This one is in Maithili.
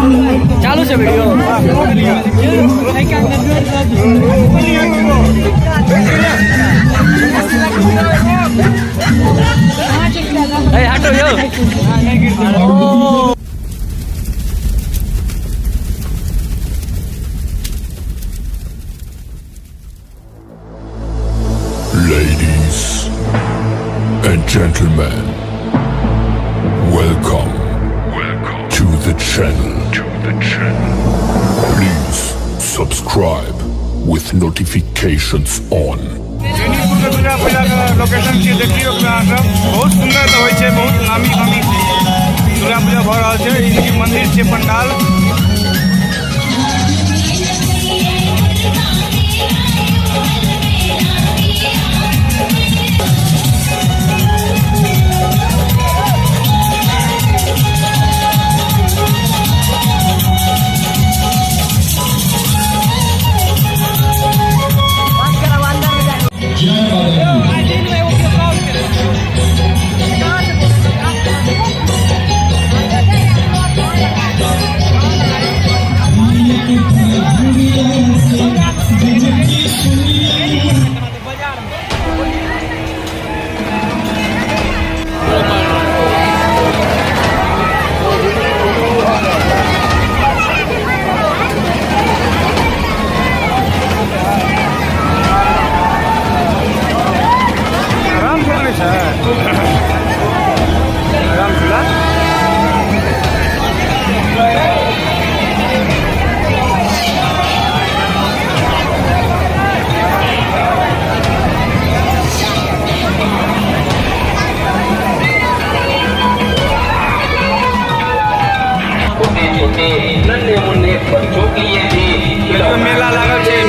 चालू छै वीडियो। ए हटो यो। Ladies and gentlemen, welcome, welcome to the channel. To the channel. Please subscribe with notifications on. बेनीपुरके Durga पूजाके लोकेशन छियै, देखियौ अहाँ सब। बहुत सुन्दर तऽ होइ छै, बहुत नामी गामी दुर्गा पूजा भऽ रहल छै। ई मंदिर छै, पंडाल। राम झूला नहि छै, राम झूला। छोटे छोटे नन्हे मुन्ने बच्चों के लिए भी मेला लागल छै।